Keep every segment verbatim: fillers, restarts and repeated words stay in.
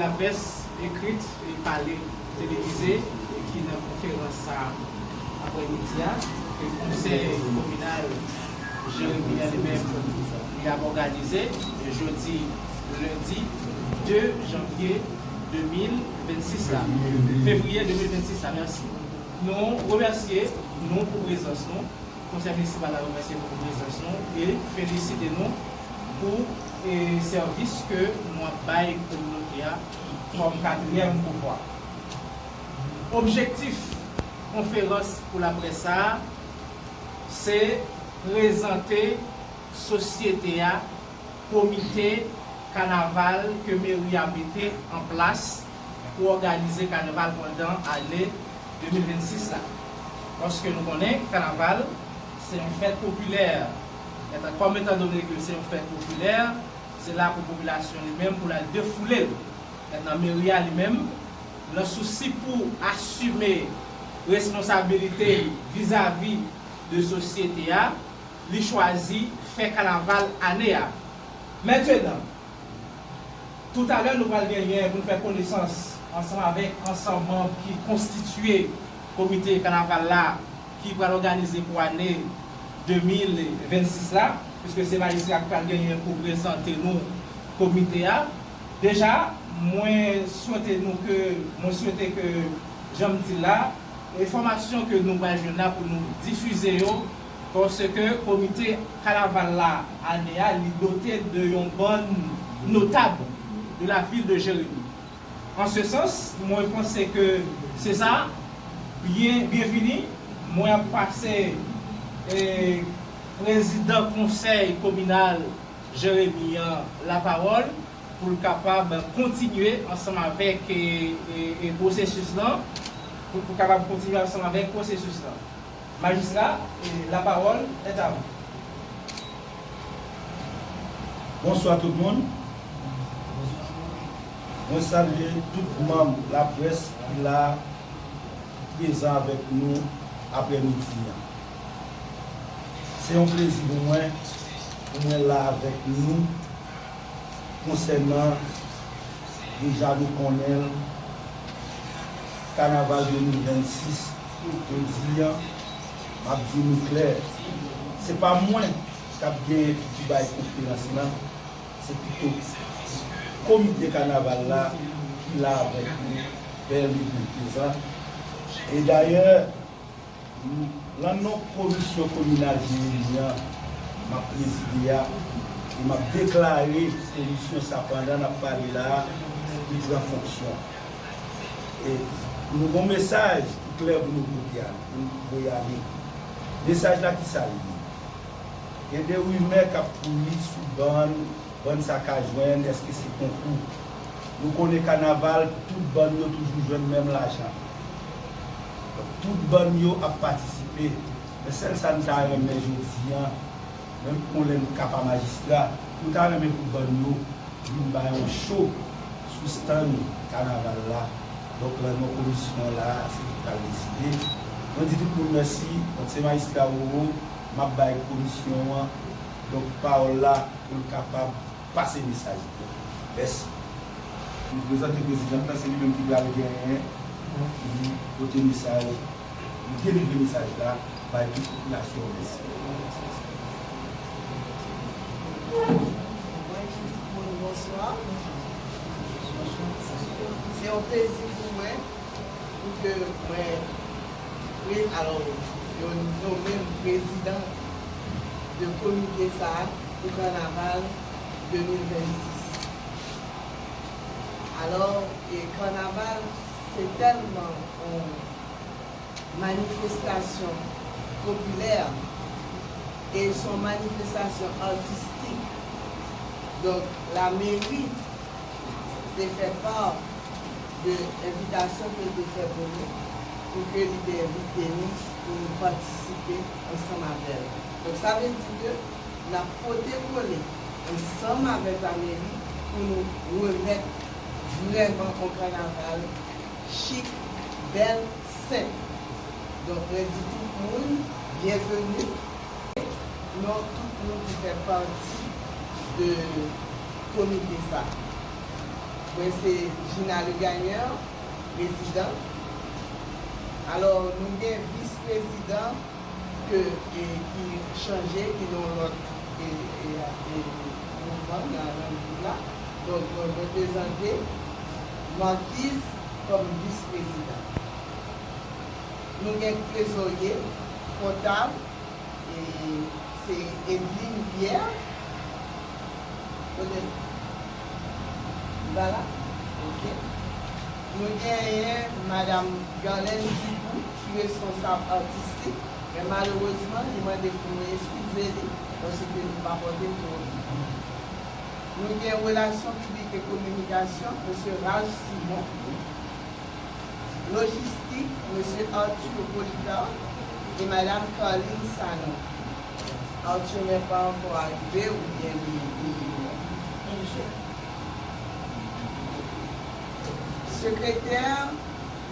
Laprès ekrit e pale televize ki nan konferans sa a aprè midi a, ke konsèy kominal Jeremi an li menm li ap òganize jodi lendi de janvye de mil vennsis la, fevriye de mil vennsis la, mèsi. Nou remèsye nou pou prezans nou. Konsèy minisipal la remèsye nou pou prezans nou e felisite nou pou e, sèvis ke nou ap bay kominote a kòm katriyèm pouvwa. Objektif konferans pou laprès sa a, se prezante sosyete a komite kanaval ke meri a mete an plas pou òganize kanaval pandan ane de mil vennsis la. Paske nou konnen kanaval se yon fèt popilè. Etan, kòm etan done ke se yon fèt popilè, se la pou popilasyon li menm pou l al defoule l. Etan, meri a li menm, nan sousi pou asime responsabilite l vizavi de sosyete a, li chwazi fè kanaval ane a. Mentenan, toutalè nou pral genyen pou n fè konesans ansanm avèk ansanm manm ki konstitye komite kanaval la ki pral òganize pou ane de mil vennsis la, piske se majistra ki pral genyen pou prezante nou komite a. Deja, mwen swete nou ke, mwen swete ke, jan m di la, enfòmasyon ke nou pral jwenn la pou nou difize yo, paske komite kanaval la ane a, li dote de yon bann notab de la vil de Jeremi. An se sans, mwen panse ke se sa, byen, byenvini. Mwen ap pase e, prezidan konsèy kominal Jeremi an lapawòl pou l kapab kontinye ansanm avèk e, e, e pwosesis lan, pou, pou kapab kontinye ansanm avèk pwosesis lan. Majistra, e, lapawòl est à vous. Bonswa tout moun. Mwen salye tout manm laprès ki la prezan avèk nou aprèmidi an. Se yon plezi pou mwen pou mwen la avèk nou konsènan, deja nou konnen l, kanaval de mil vennsis. Jodi a, m ap di nou klè, se pa mwen k ap genyen pou bay konferans lan, se pito komite kanaval la ki la avèk nou, bèl e byen prezan. E dayè, Nan non komisyon kominal Jeremi an, m ap prezide a, e m ap deklare komisyon sa pandan n ap pale la a, li pran fonksyon. E nou gen yon mesaj ki klè pou nou pote a, pou nou voye ale. Mesaj la ki sa l ye? Gen de rimè k ap kouri sou bann bann sa ka jwenn, èske se konkou? Nou konnen kanaval, tout bann yo toujou jwenn menm lajan. Donk, tout bann yo ap patisipe. Men sèl sa n ta renmen jodi a, menm yon lè n ka pa majistra, nou ta renmen pou bann yo vin bay yon cho sou stand kanaval la. Donk, nan non komisyon la, se li k pral deside. Mwen di tout moun mèsi. Donk, se majistra Roro, m ap bay komisyon an, donk, pawòl la pou l kapab pase mesaj li. Mèsi. Nou prezante prezidan n nan, se li menm ki pral genyen pou li pote mesaj, li delivre mesaj la bay tout popilasyon an. Mèsi. Mwen di tout moun bonswa. Se yon plezi pou mwen pou ke mwen pre-, alò, yo nonmen m prezidan de komite sa a pou kanaval de mil vennsis. Alò, e kanaval, se tèlman yon manifestasyon popilè e se yon manifestasyon atistik. Donk, lameri te fè pa de envitasyon ke l te fè pou nou, pou ke li te envite nou pou nou patisipe ansanm avè l. Donk, sa vle di ke n ap pote kole ansanm avèk lameri pou nou remèt vrèman yon kanaval chik, bèl, senp. Donk, mwen di tout moun, byenveni. Non tout moun ki fè pati de komite sa. Mwen se Gina Legagneur, prezidan. Alò, nou gen vis-prezidan ke, e, ki chanje, ki nan lòt, e, e, e, mouvman nan, nan vil la. Donk, mwen reprezante Marquise kòm vis-prezidan. Nou gen trezorye, kontab, e se Edline Pierre. Kote l? Li pa la? Ok. Nou genyen Madam Garlène Dupou, ki responsab atistik, men malerezman, li mande pou nou eskize li, paske nou pa pote l twò byen. Nou gen relasyon piblik e kominikasyon, Mesye Ralph Simon. Lojistik, Mesye Arthur Polycarpe e Madam Carline Sanon. Arthur n'est pas encore arrivé oubyen li, li, li. Sekretè,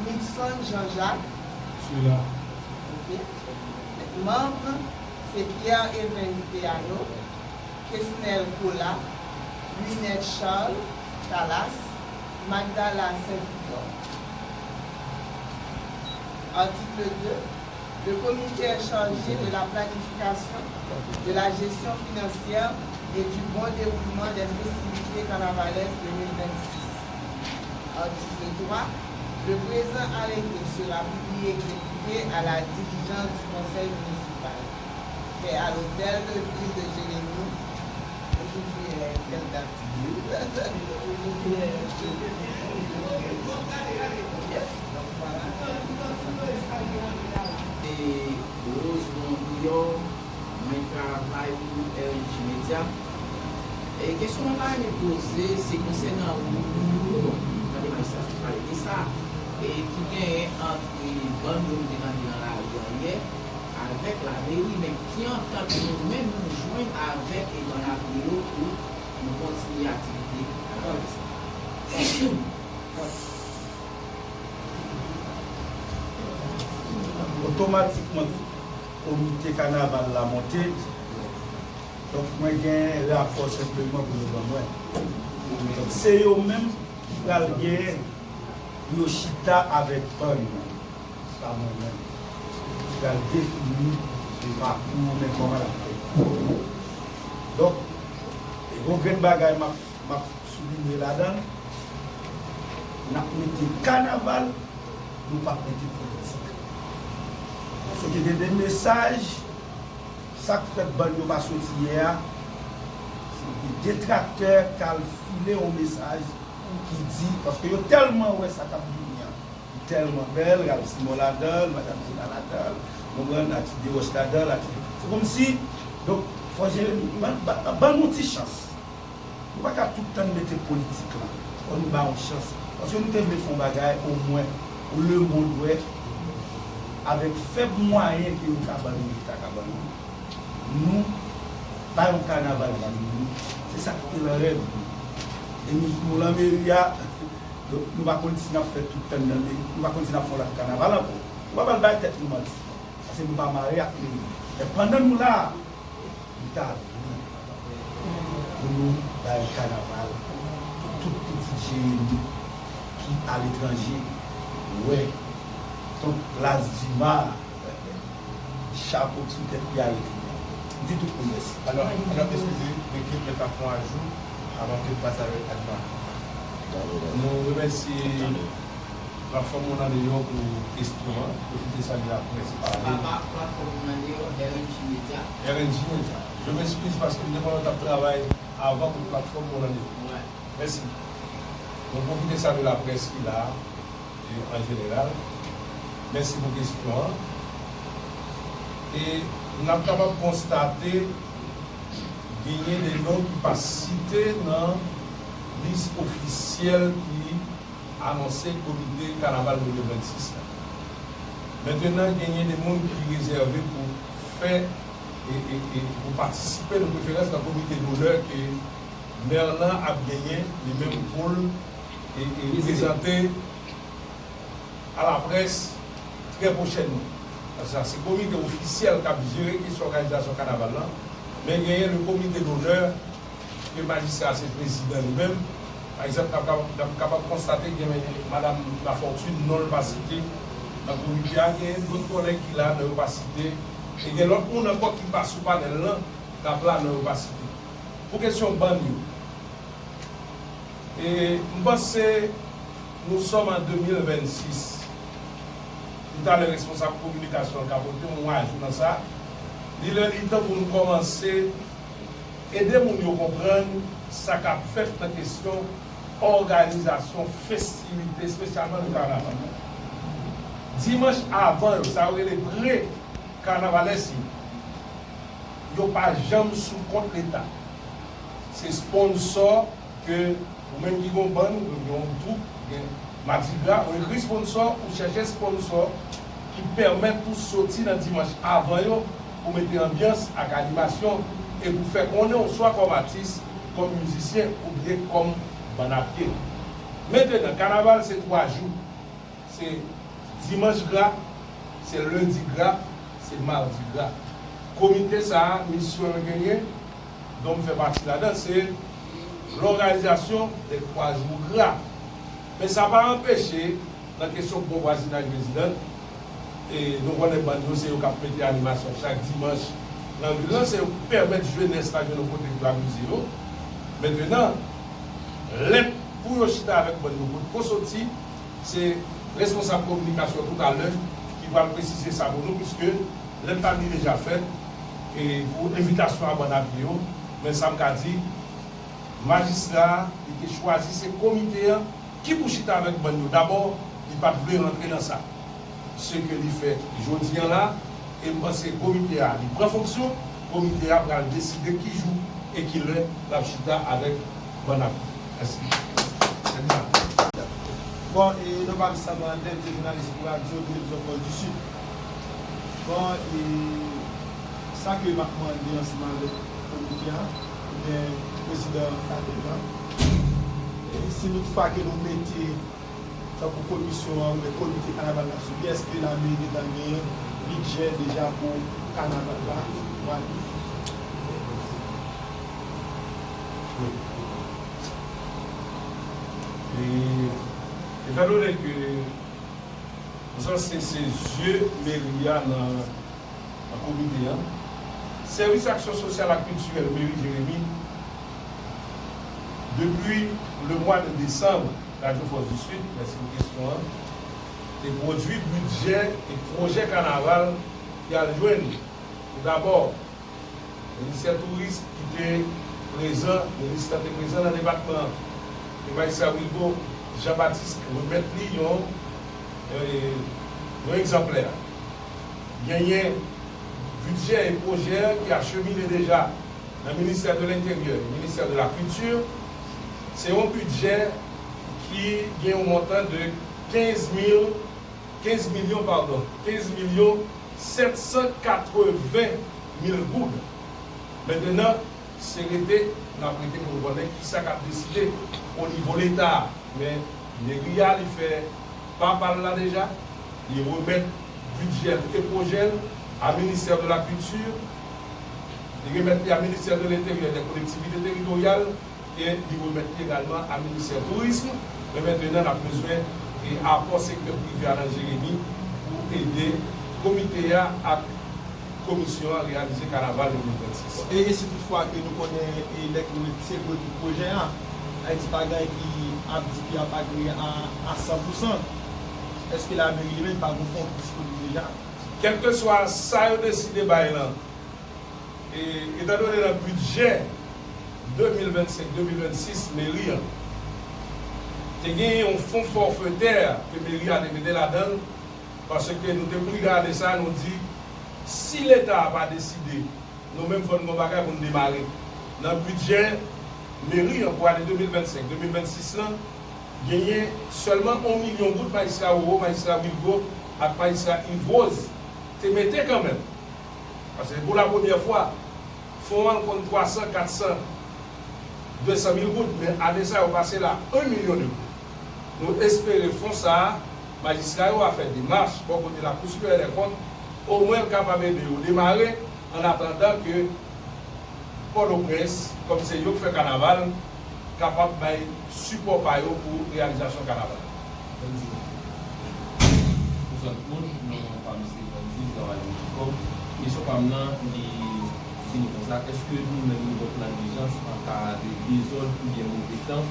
Nixon Jean-Jacques. Sila. Ok. Manm, se Pierre Evens Théano. Kesnel Colas, Lunette Charles Calas, Magdala Saint-Victor. Article deux. Le comité est chargé de la planification, de la gestion financière et du bon déroulement des festivités carnavalesques deux mille vingt-six. Article trois. Le présent arrêté sera publié et exécuté à la diligence du conseil municipal. Fait à l'hôtel de ville de Jérémie. Aujourd'hui, euh, quelle date? Aujourd'hui, euh, jeudi. Ok, donc voilà. Se Rosemond Bouillon, mwen travay pou R N G Media. E kesyon mwen ta renmen poze, se konsènan ou, bon, tande majistra sou pale de sa, e ki genyen ant bann yo nou te tande nan lari an yè, avèk lameri, men ki antant nou menm nou jwenn avèk e bann apre yo pou nou kontinye aktivite kanavalès la? Otomatikman, komite kanaval la monte. Donk, mwen gen rapò senpleman pou yo ban mwen. Donk, se yo menm ki pral gen pou yo chita avèk bann nan. Se pa mwen menm. Ki pral defini pakou, men kòman l ap fèt. Donk, e gon grenn bagay m ap, m ap soulinye ladan l, n ap mete kanaval, nou p ap mete politik. Paske gen de mesaj, sa k fèt bann yo pa soti yè a, se de detraktè k al file yon mesaj ki di, paske yo tèlman wè sa k ap vini an, li tèlman bèl, Ralph Simon ladan l, Madam Gina ladan l, konprann, Arthur Desroches ladan l, Arthur, se kòmsi, donk, fò Jeremi, ban, ban, ban nou ti chans. Nou pa ka tout tan mete politik la. Fò nou ba yon chans. Paske nou te vle fè yon bagay, omwen, pou lemonn wè, avèk fèb mwayen ke yo ka ban nou, yo ta ka ban nou, nou ba yon kanaval pou nou. Se sa ki te nan rèv nou. E nou, nou nan meri a, donk nou pa konn si n ap fè tout tan nan meri, nou pa konn si n ap fè yon lòt kanaval ankò. Nou pa pral bay tèt nou manti. Paske nou pa mare ak meri. Men pandan nou la, nou ta vle pou nou bay kanaval pou tout pitit Jeremi ki aletranje wè. Donk, plas Dima, chapo k sou tèt li a rete. M di tout moun mèsi. Alò, alò, eskize, m te gentan fè yon ajou avan ke m pase avèk Adma. Nou remèsye Platfòm Moun Andeyò pou kesyon an. Pwofite salye laprès, pale. Papa, Platfòm Moun Andeyò, R N G Media. R N G Media. Je m'excuse paske m te pandan t ap travay avan pou Platfòm Moun Andeyò. Mèsi. Mwen pwofite salye laprès ki la, e, an jeneral. Mèsi pou kesyon an. E n ap kapab konstate genyen de non ki pa site nan lis ofisyèl ki anonse komite kanaval de mil vennsis la. Mentenan, genyen de moun ki rezève pou fè e, e, e pou patisipe de preferans nan komite donè ke mè lan ap genyen li menm pou l e, e prezante alaprès trè pwochènman. Paske sa se komite ofisyèl k ap jere kesyon òganizasyon kanaval lan, men genyen le komite donè ke majistra se prezidan li menm, Pa egzanp, n ap kapab, n ap kapab konstate gen madanm Lafortune, non l pa site nan komite a, gen dòt kòlèg ki la, non yo pa site, e gen lòt moun ankò ki pa sou panèl lan, k ap la, non yo pa site. Pou kesyon bann yo, e m panse nous sommes en deux mille vingt-six. Toutalè, responsab kominikasyon an ka pote yon ajou nan sa. Li lè li tan pou nou kòmanse ede moun yo konprann sa k ap fèt nan kesyon òganizasyon festivite, espesyalman nan kanaval. Dimanch avan yo, sa yo rele pre-carnavalesque yo, yo pa janm sou kont Leta. Se sponsò ke ou menm ki gon bann, ou gen yon twoup, ou gen madigra, ou ekri sponsò, ou chèche sponsò ki pèmèt ou soti nan dimanch avan yo pou mete anbyans ak animasyon e pou fè konnen ou swa kòm atis, kòm mizisyen oubyen kòm bann a pye. Mentenan, kanaval se twa jou. Se dimanch gra, se lendi gra, se madi gra. Komite sa a, misyon l genyen, dont m fè pati ladan, se lòganizasyon dè twa jou gra. Men sa pa anpeche, nan kesyon bon vwazinaj, prezidan, e nou konnen bann yo, se yo k ap mete animasyon chak dimanch nan vil lan, se yo k pèmèt jenès la jwenn yon kote pou amize yo. Mentenan, lèt pou yo chita avèk bann yo potko soti, se responsab kominikasyon toutalè ki pral presize sa pou nou, piske lèt la li deja fèt, e pou envitasyon a bann a pye yo, men sa m ka di, majistra a, li te chwazi se komite an ki pou chita avèk bann yo. Dabò, li pa t vle rantre nan sa. Se ke li fè jodi an la, e m panse komite a, li pran fonksyon, komite a pral deside ki jou e ki lè l ap chita avèk bann a pye. Mèsi. Bon, e nou pa m Saman André, m se jounalis pou radyo televizyon Fòs di Sid. Bon, e sa ke m ap mande ansanm avèk komite a, oubyen prezidan Katel lan, e si nou fwa ke nou mete tankou komisyon an oubyen komite kanaval la sou li, èske lameri gentan genyen bidjè deja pou kanaval la mwa de? Wi. E, etandone ke nou sanse se zye meri a nan, nan komite an, Sèvis Aksyon Sosyal ak Kiltirèl Meri Jeremi, depi le mwa de desanm, Radyo Fòs di Sid, mèsi pou kesyon an, te pwodui bidjè e pwojè kanaval ki al jwenn, tou dabò, Ministè Touris ki te prezan, minis lan te prezan nan depatman an, e majistra Wilgo Jean Baptiste remèt li yon, e, yon egzanplè. Genyen bidjè e pwojè ki achemine deja nan Ministè de Lenteryè, Ministè de la Kilti. Se yon bidjè ki gen yon montan de kenz mil, kenz milyon, padon, kenz milyon sèt san katreven mil goud. Mentenan, se rete, n ap rete pou n konnen kisa k ap deside o nivo Leta a. Men meri a, li fè pa pa l la deja, li remèt bidjè l e pwojè l a Ministè de la Kilti, li remèt li a Ministè de Lenteryè, dè Kolektivite Teritoryal, e li remèt li egalman a Ministè Tourism. Men mentenan, n ap bezwen, e, apò sektè prive a nan Jeremi pou ede komite a ak komisyon an reyalize kanaval de mil vennsis. E, e si toutfwa ke nou konnen, e, nèg yo te pwodui pwojè a, Ayiti pa gen anyen ki ap di ki ap agre a, a san pou san, èske lameri li menm pa gen fon ki disponib deja? Kèlkeswa sa yo deside bay lan, e, etandone nan bidjè de mil vennsenk, de mil vennsis, meri an te gen yon fon fòfetè ke meri a te mete ladan l, paske nou te pridan ade sa, nou di, si Leta a pa deside, nou menm fò n gen yon bagay pou n demare. Nan bidjè meri an pou ane de mil vennsenk, de mil vennsis lan, genyen sèlman yon milyon goud majistra Roro, majistra Wilgo ak majistra Yves Rose te mete kanmenm. Paske pou la premyè fwa, fon an konn twa san, kat san, de san mil goud, men ane sa yo pase l a yon milyon de goud. Nou espere fon sa a, majistra yo a fè demach bò kote Lakou Siperyè dè Kont, omwen l kapab ede yo demare, an atandan ke Pòtoprens, kòm se yo k fè kanaval, kapab bay sipò pa yo pou reyalizasyon kanaval. Bandi. Bonswa tout moun, non pa m se Bandi, m travay nan Ticom. Kesyon pa m nan, li vini konsa, èske nou menm nou gen plan dijans an ka de dezòd oubyen move tan?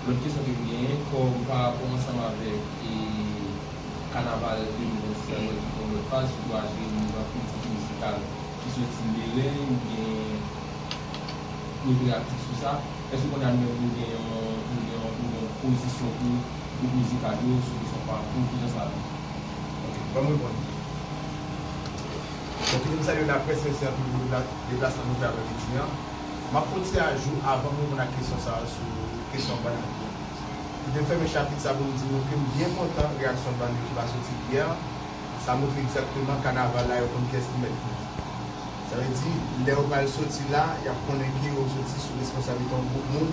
Lòt kesyon ke m genyen, kòm pa rapò ansanm avèk e, kanaval de mil vennsis la, nou wè ki pran lòt faz, sitou a jere nouvo aktivite mizikal ki soti Melen, nou gen, nou te aktif sou sa. Èske kounye a nou menm nou gen yon, nou gen yon, nou gen yon pozisyon pou gwoup mizikal yo sou kesyon pakou, kijan sa ye? Ok, ban m reponn. Bon, kite m salye laprès, mèsi anpil pou depla-, deplasman nou fè aprèmidi an. M ap fè yon ti ajou avan m reponn ak kesyon sa a sou kesyon bann yo. Kite m fèmen chapit sa pou m di nou ke m byen kontan reyaksyon bann yo ki pa soti yè. Sa montre egzakteman kanaval la yo konn kiyès ki mèt li. Sa vle di, lè yo pral soti la, y ap konnen ke yo soti sou responsablite yon gwoup moun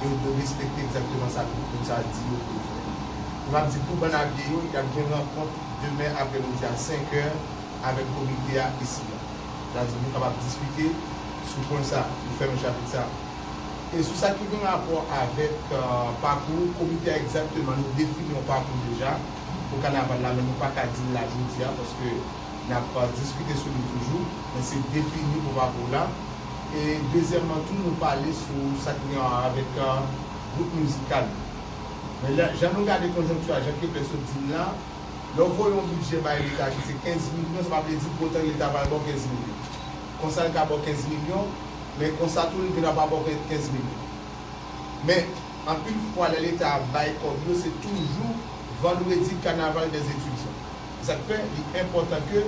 e yo dwe respekte egzakteman sa gwoup moun sa a di yo pou yo fè. E m ap di pou bann a pye yo, y ap gen rankont demen aprèmidi a senk è avèk komite a isi a. Sa vle di nou kapab diskite sou pwen sa, nou fèmen chapit sa. E sou sa ki gen rapò avèk, euh, pakou, komite a egzakteman, nou defini yon pakou deja pou kanaval la, men nou pa ka di l la jodi a, paske n ap, euh, diskite sou li toujou, men se defini pou pakou la. E dezyèmman tou, nou pale sou sa ki gen rapò avèk, euh, gwoup mizikal. Men lè, jan nou gade konjonkti a, jan Kepler sot di l la, lè w voye yon bidjè bay Leta ki se kenz milyon, sa pa vle di pou otan Leta pral ba w kenz milyon. Konsa l ka ba w kenz milyon, men konsa tou li vin ap ba w kenz milyon. Men, anpil fwa, lè Leta ap bay kòb yo, se toujou Vendredi Carnaval des étudiants. Sa k fè li enpòtan ke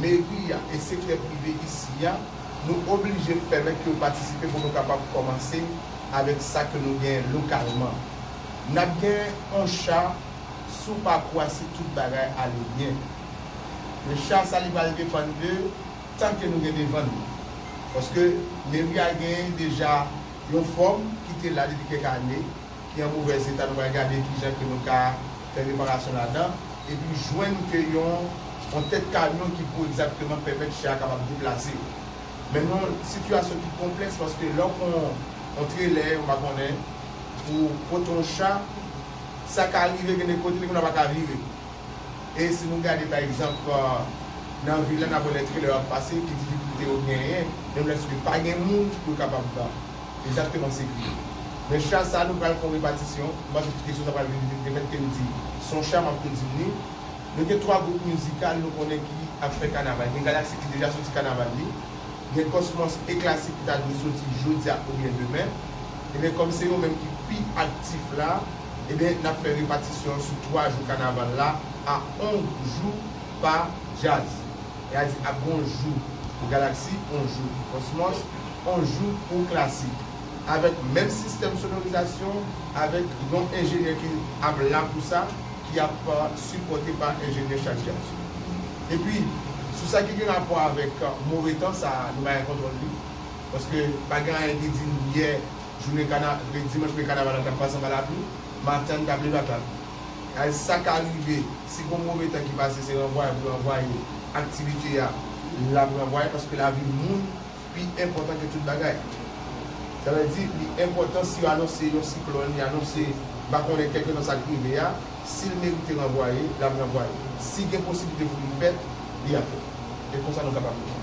meri a e sektè prive isi a, nou oblije pèmèt ke yo patisipe pou nou kapab kòmanse avèk sa ke nou genyen lokalman. N ap gen yon cha sou pakou a si tout bagay ale byen. Men cha sa li pral depann de tan ke nou gen devan nou. Paske meri a genyen deja yon fòm ki te la depi kèk ane, ki an movèz eta, nou pral gade kijan ke nou ka fè reparasyon ladan, epi jwenn ke yon, yon tèt kamyon ki pou egzakteman pèmèt cha a kapab deplase. Men nan yon sitiyasyon ki konplèks, paske lè w pran yon trelè, ou pa konnen, pou pote yon cha, sa ka rive gen de kote, li pa ka vire. E si nou gade, pa egzanp, euh, nan vil la, n ap wè lè trelè yo ap pase, ki difikilte yo genyen, menm lèske pa gen moun pou yo kapab egzakteman sekirize. Men cha sa, nou pral fè yon repatisyon, m panse kesyon sa pral vin, lefètke m di, se yon cha, m ap tou di m li. Nou gen twa gwoup mizikal nou konnen ki ap fè kanaval. Gen Galaxy ki deja soti kanaval li. Gen Cosmos e Classic ki ta dwe soti jodi a oubyen demen. Ebyen, kòm se yo menm ki pi aktif la, ebyen, n ap fè repatisyon sou twa jou kanaval la a yon jou pa djaz. Sètadi ap gen yon jou pou Galaxy, yon jou pou Cosmos, yon jou pou Classic. Avèk menm sistèm sonorizasyon, avèk yon enjenyè ki ap la pou sa, ki ap, euh, sipòte pa enjenyè chak djaz. Epi, sou sa ki gen rapò avèk, euh, move tan, sa nou pa gen kontwòl li. Paske pa gen anyen ki di n yè, jounen kana-, dimanch, men kanaval la t ap pase anba lapli, maten an t ap leve ak lapli. Ay, sa ka rive, si gen move tan ki pase, se ranvwaye pou ranvwaye aktivite a, l ap ranvwaye paske lavi moun pi enpòtan ke tout bagay. Sa vle di, li enpòtan si yo anonse yon siklòn, li anonse, m pa konnen kèlkeswa sa k rive a, si l merite ranvwaye, l ap ranvwaye. Si gen posiblite pou li fèt, li ap fèt. E konsa nou kapab fè.